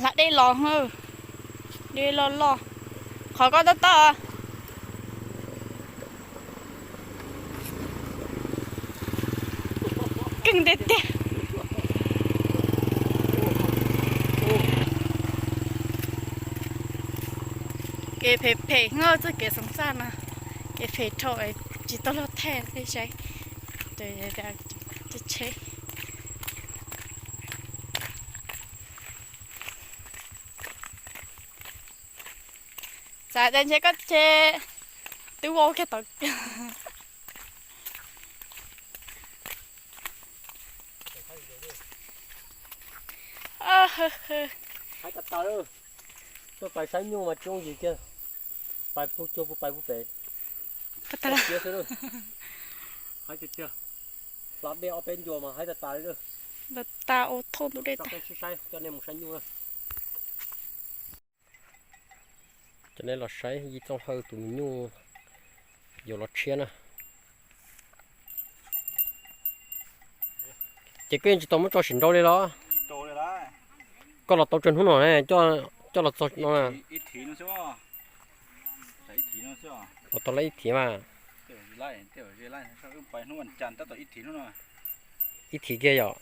Lam dej los, dej loj loj. Qhov koj tab tom keej tiag tiag. Kev phem phem, txoj kev xeev xaj no, kev phem dhau, tsis tau luag thaij li saib. Tsheb. Txav tias ntshe koj tsheb twb vau kiag tau. Hais tas tas, tuaj pais saib nyuj mas tsis yooj yim kiag, pais puag cuag puag pais puag pem. Hais tiag tiag, hla dej ob peb ncua mas hais tas tas li. Tas ua thauj ntug dej tag. Saib, coj nej mus saib nyuj na. Coj nej los saib Yij Txooj Hawj tus me nyuj yuav los tshiab na. Ces koj yeej tsis tau muab tso sim nrau li los? Koj los tau tsawg hnub no ne, coj los txog no na? Los tau lawm ib thiv mas. Ib thiv kiag yom.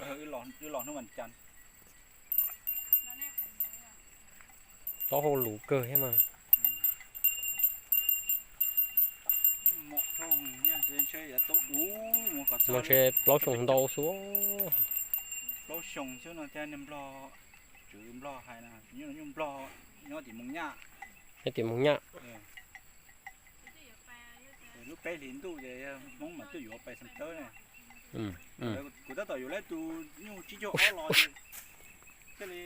Taub hau luv kawg thiab mas. Mas ntshe plaub xyoo ntau xwb. Plaub xyoo xwb no thiab, niag Nplog, tswv Nplog hais no, nyuj Nplog nyob tim Moos Nyaj. Nyob tim Moos Nyaj. Lub peb hlis ntuj ces Hmoob mas twb yuav pais Xam Tawb ne. Kuv tab tom yuav lawv tus nyuj tsib caug ob los, thiaj li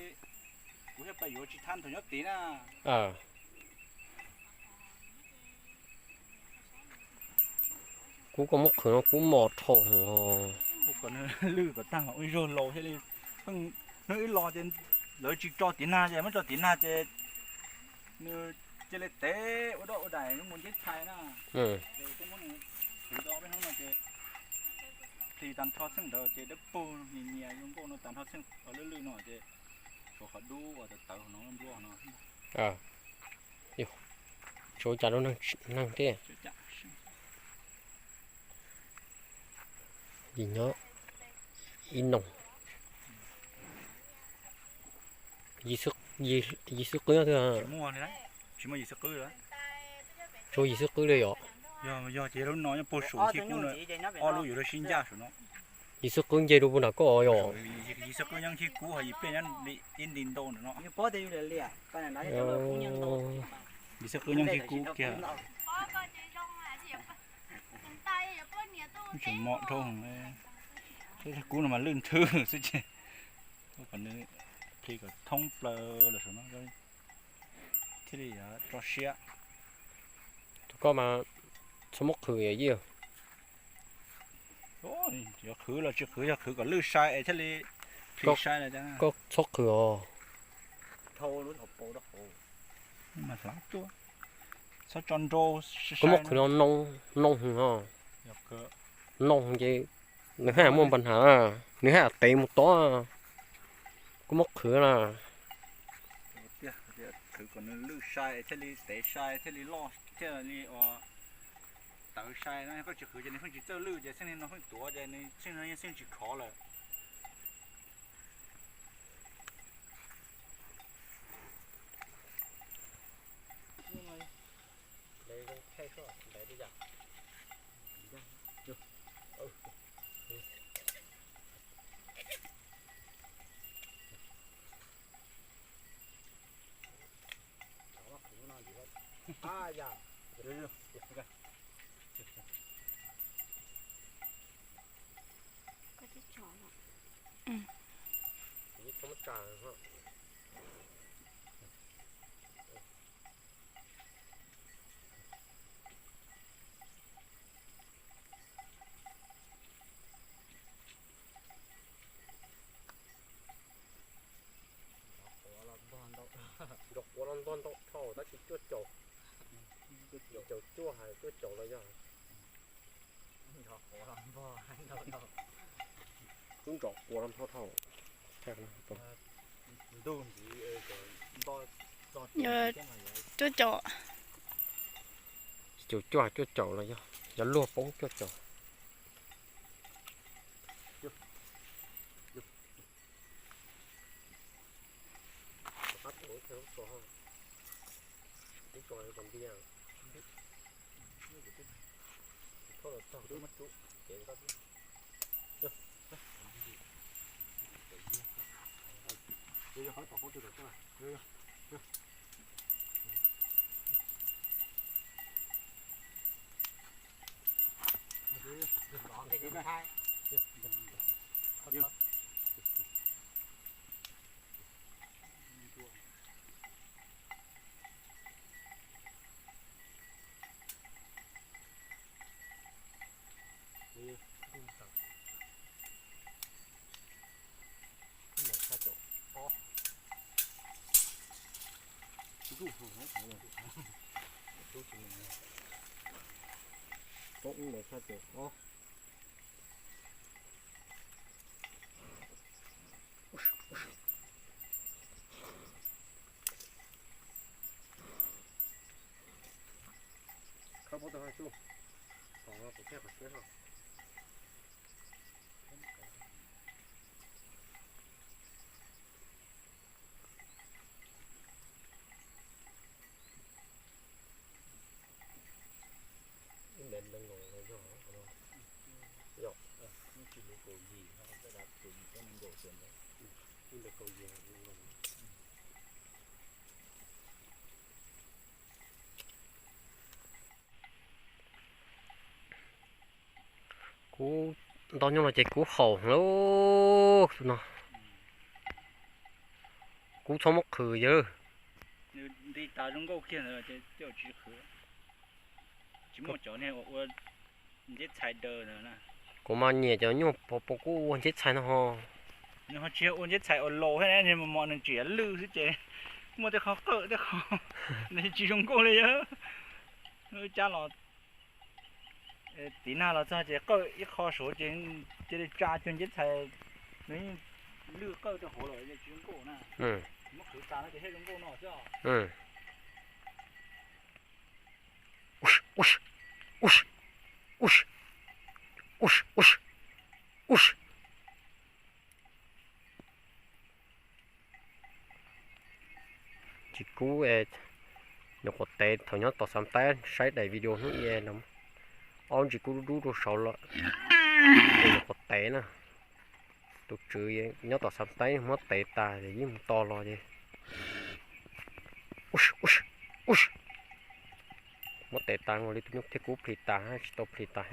kuv thiaj pais yuav tsis thab thaum nyob tid na. Kuv kom muab qhwv no kuv mos dhau. Kom nws lwj kom tag mas ua ib zaug laus thiaj li, pheej hnub ib los ces lawv tsis tso tiv nag ces muab tso tiv nag ces nws cia li tev ua doj ua daim mus nceb tshais na. Ces kuv muab nws qhwv tau ob peb hnub no ces plis tag nrho txheej ntawd ces dawb paug nyias nyias zoo nkauj no tag nrho txheej lwj lwj no ces tshuav qhov dub uas tawv tawv no npluab no. Tsuav cas rau neeg thiab. Yim nyob ib noog. Yim xwb qwb thiab. Tsis muaj yim xwb qwb. Tsuav yim xwb qwb li yom. Yog ces lub no nyob puag saum nkhib kub no, ob lub yuav rau sib ncaj saum no. Yim xwb qwb nce rau puag nram koj yom. Yim xwb qwb nyob nkhib kub ho yim pliaj nyob ib nti ntau ntawm no. Yim xwb qwb nyob nkhib kub kiag. Tseem mos dhau, kub no mas lwj nthwv xwb ces kom nws plis kom thoob plaws los saum no thiaj li tso siab. Tus koj mas txhob muab qhwv yom Yij. Yuav qhwv los tsis qhwv, yog qhwv kom lwj sai es thiaj li plis sai. Koj txhob qhwv os. Mas hlav tuaj, txhob tso nrau. Koj muab qhwv no noo hwv os. Noo ces nws haj muaj npa hnav, nws haj tev mus tod. Koj muab qhwv na. Qhwv kom nws lwj sai thiaj li tev sai thiaj li loj thiaj li ua tawv sai na. Koj tsis qhwv ces nws pheej tsis txawj lwj ces txheej no pheej tuav ces nws txheej no yeej xeeb tsis khov lawm. Nrov quav los ntog ntau dhau tab sis cuaj caum, caum cuaj hais cuaj caum los yog. Twb nrov quav los ntog dhau. Cuaj caum, cuaj caum los yog, yog luag poob cuaj caum. Kuv nto nyob no ces kuv haum lawm no. Kuv txhob muab qhwv yawg. Nti tas zoo nkauj kiag ntawd ces tsis qhwv. Tsis muaj cov niag ua nceb txhais daws ntawd na. Kuv mas nyiam cov nyuj pos pos kuj ua nceb txhais no ho. Nws ho tsis yog ua nceb txhais uas laus thiab, mos mos nws tseem lwj xwb ces muaj tej qho qawj tej qho, nws tsis zoo nkauj li yawg. Wb cab los txiv nag los txog ces qawj ib qho saud ces cia li tsa cuag nceb txhais, nws yeej lwj qawj rau hauv lawm tsis zoo nkauj na. Muab qhwv tas no ces thiaj zoo nkauj no xwb. Ntsis kub, nyuam qhuav tev thaum nyob tom Xav Taib saib daim video hnub ib los, ob ntsis kub dub dub rau saud lawm, nyuam qhuav tev na. Tus tswv nyob tom Xav Taib muab tev tas yeej mus tos los ces muab tev tas ua li tus nyuj thiab kub plhis tas tsis tau plhis tas.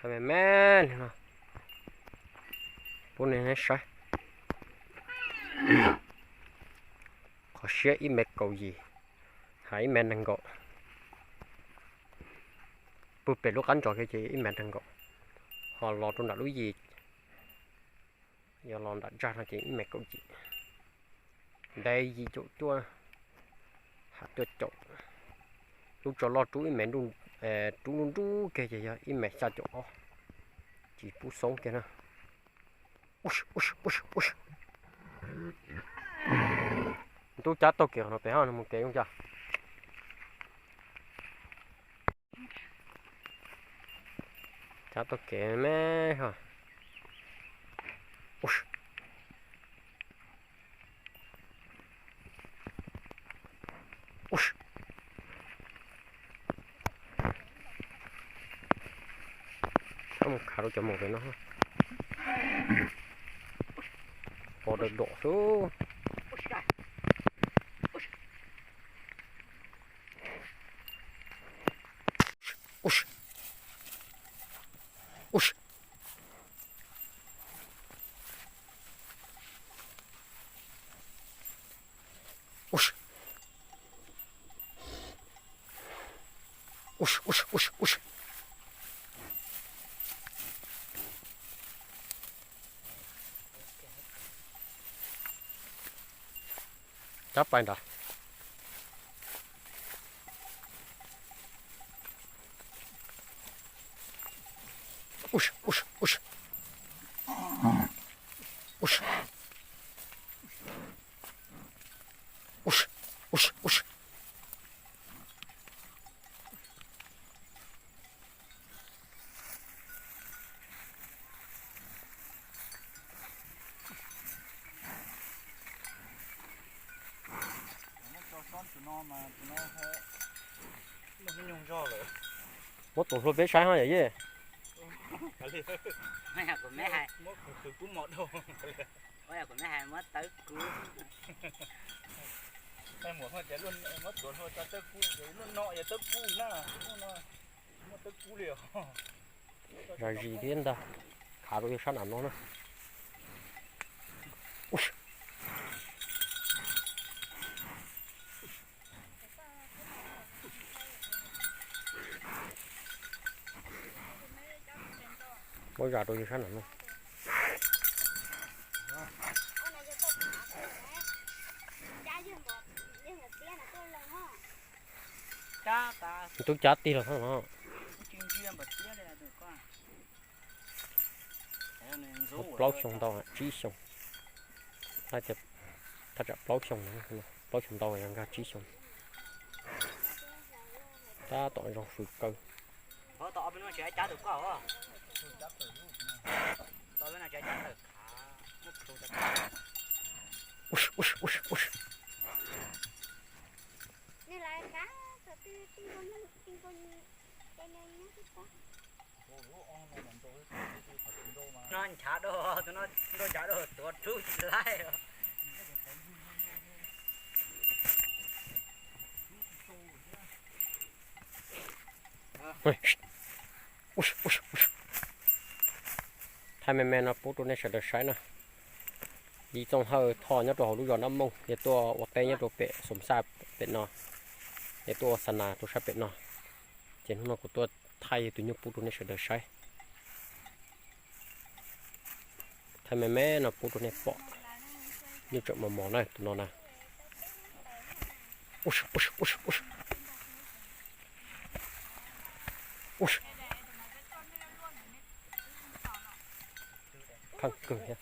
Thaij me me li no pub nej saib. Qhov siab ib mev kaum yim, hais ib mev nees nkaum. Pw pem lub qab ntsos kiag ces ib mev nees nkaum, ho los rau nram lub yim, yog los nram tsag no ces ib mev kaum yim, ntev yim caum cuaj, ham cuaj caum. Lub tso loj rub ib mev, rub nruj nruj kiag ces yog ib mev xya caum ob, tsis pub xoob kiag na. Ntub cab taug kev qhov no pem hab no mus kev zoo cas. Cab taug kev me ho. Txhob mus khav rau cov maum pem no. Pos dawm dom xwb. Pais nrad. Muab tus hlua peb saib ho yom yej. Zam zis thiab ntag. Khav rau yog sab nram no na. Muab zam rau yog sab nram no. Tub cab tig los thaj no. Plaub xyoo ntau tsib xyoo. Thaj tsam plaub xyoo, plaub xyoo ntau yog nkag tsib xyoo. Tab tom zoo fws kawg. No nchav dua, tus no nrau nchav dua tuav rub tsis laib. Thaij me me no pub rau nej sawv daws saib na. Yij Txooj Hawj Thoj nyob rau hauv lub zos Nab Mooj, yog tuaj ua teb nyob rau pem Xoom Xaj pem no, yog tuaj ua xa nas rau sab pem no. Ces hnub no kuv tuaj thaij tus nyuj pub rau nej sawv daws saib. Thaij me me no pub rau nej pom. Nyuj tseem mos mos na, tus no na. Pheej kawg thiab.